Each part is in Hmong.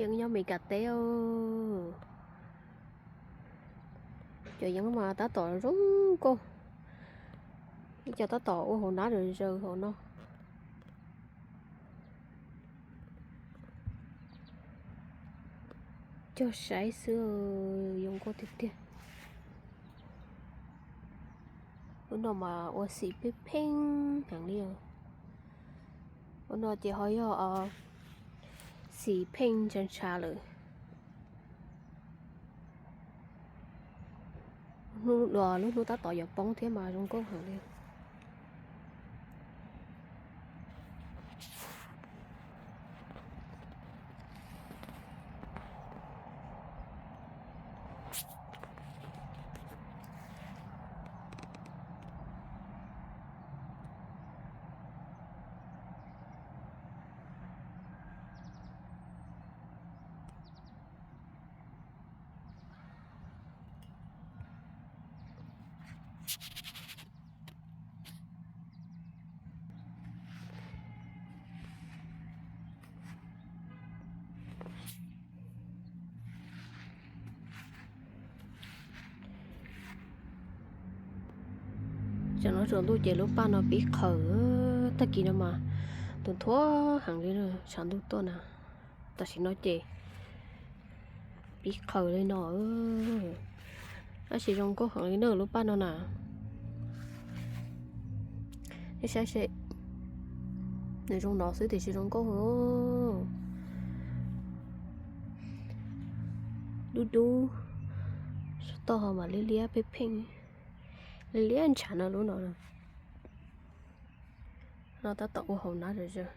Yeeb nyob Meskas teb. Cov yeeb mas tab tom zoo nkauj, ib co tab tom ua hauv nab zaws zaws hauv no. Cog saib xwb, zoo nkauj tiag tiag. Lub no mas ua xim pheej pheej heev li. Lub no ces ho yog xim pheej ntshav ntshav lawm. Lub hnub tab tom yuav poob thiab mas zoo nkauj heev li. Tsam no tsaus ntuj ces lub paj no pib qhaws. Tag kis no mas tus nthuav heev li, tshav ntuj tuaj na. Tam sim no ces pib qhaws li no. Tab sis zoo nkauj heev li na lub paj no na. Nej saib seb, nws zoo no xwb tiam sis zoo nkauj heev. Dub dub, saum toj ho mas liab liab pheej pheej, liab liab ntshav no lub no. No tab tom ua hauv nab zaws zaws.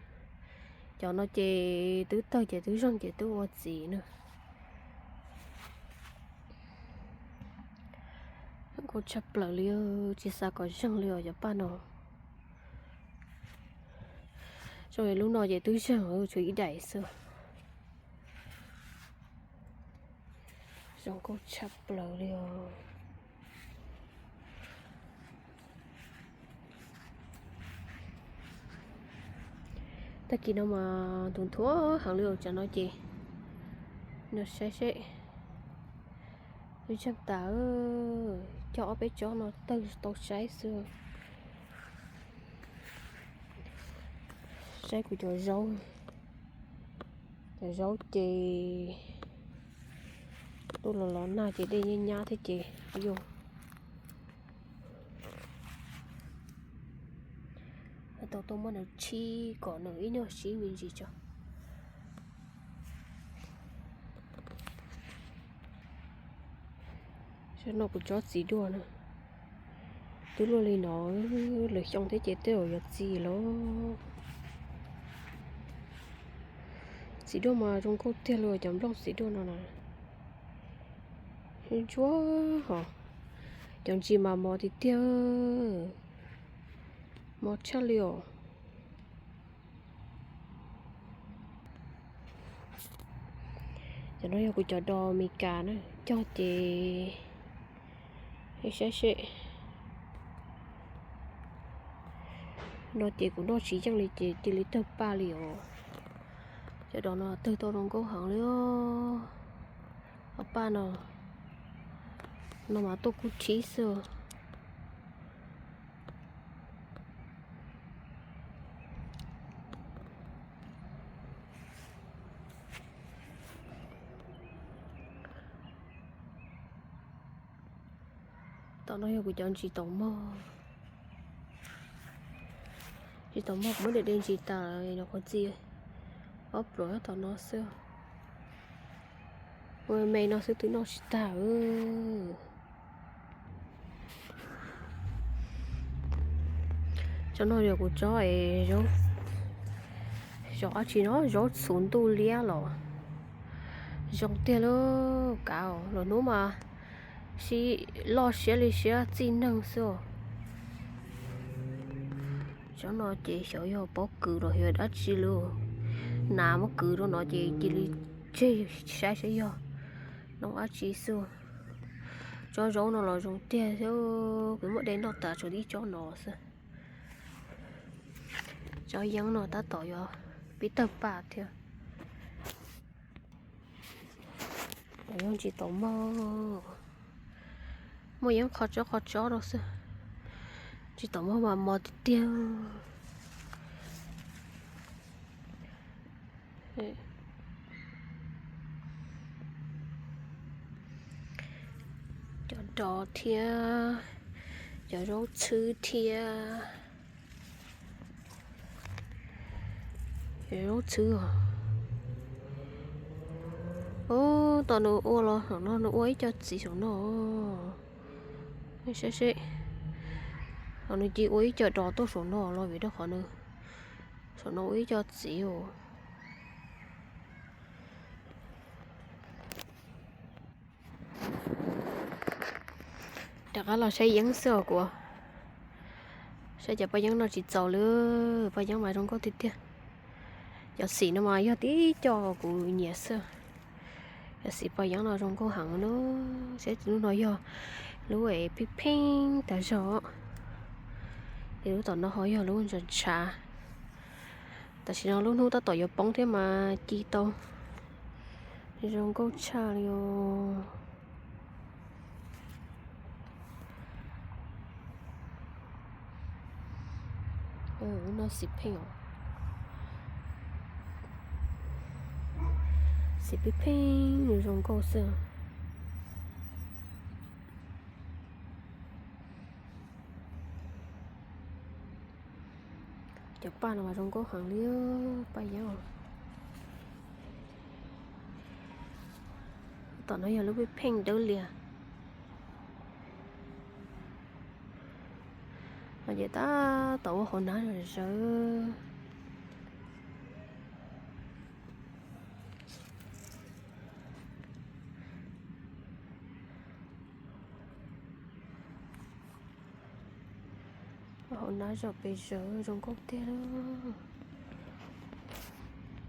Cov no ces twb tawg ces twb zeeg ces twb ua txiv na. Zoo nkauj tshaj plaws li, tsis xav kom zeeg li os cov paj no. Zoo li lub no ces twb zeeg tshuav ib daim xwb. Zoo nkauj tshaj plaws li os. Tag kis no mas tus nthuav heev li os, tsam no ces no saib seb, zeeg tas, cog ob peb tsob no tawg tau saib xwb. Saib kuv cov zaub, cov zaub ces tuaj los los nag ces dej nyab nyab thiab ces yog tau tuaj muab nws tshib kom nws ib nyuag sib me ntsis tso. Saib no kuv tsob txiv duaj na, twb luaj li no, lwm xyoo thiab ces tej zaum yuav txi lawm. Txiv duaj mas zoo nkauj tiag li cov nplooj txiv duaj no na. Ntsuab hos, cov ntsis mas mos tiag tiag, mos tshaj li os. Cov no yog kuv cov dos Meskas na, cog ces saib seb. No ces kuv noj tsis yeej li ces cia li tawg paj li os. Cov dos no tawg tau zoo nkauj heev li os. Ob paj no, no mas tuaj kub tshib xwb. Tom no yog kuv cov ntsis taum mog. Ntsis taum mog kuv muab de de ntsis tas no qhuav txi. Ob pluas nyob tom no xwb. Ua me no xwb twb noj tsis tag. Tsob no yog kuv tsob es zaub, zaub dab tsi no, zaub txhuv ntuj liab los zoo tiag li. Kav lwm hnub mas sib loj siab li siab txij neeg xwb os. Tsob no ces xyov yog pob kws los yog dab tsi li. Nas muab kwv rau no ces cia li tseg, saib saib yog noob dab tsi xwb. Tsob zaub no los zoo tiag thiab, kuv muab de noj tas tshuav ib tsob no xwb. Tsob yeeb no tab tom yuav pib tawg paj thiab. Yog tsis tau mog, muaj yeeb qhov tsob qhov tsob rau xwb, tsis tau mog mas mos tiag tiag. Cov dov thiab, cov zaub txhwb thiab. Zaub txhwb os. Ub, tom nws ua los saum no nws ua ib co txiv saum no. Saib seb, ho nws cia ua ib co dov tuaj saum no los vim rau qhov nws saum no ua ib co txiv os. Rov qab los saib yeeb xwb os kuv. Saib cov paj yeeb no tsis txaus li, paj yeeb mas zoo nkauj tiag tiag. Cov xim no mas yog tib co kuv nyiam xwb. Cov xim paj yeeb no zoo nkauj heev na. Saib lub no yog lub es pheej pheej tas zog, es lub tom no ho yog lub ntshav ntshav. Tam sim no lub hnub tab tom yuav poob thiab mas ci tau zoo nkauj tshaj li os. Lub no xim pheej os, xim pheej pheej nws zoo nkauj xwb. Cov paj no mas zoo nkauj heev li, paj yeeb. Tom no yog lub pheej pheej dawb lias. Ces tab tom ua hauv nab zom zaws. Hauv nab zom pes zaws zoo nkauj tiag lawm.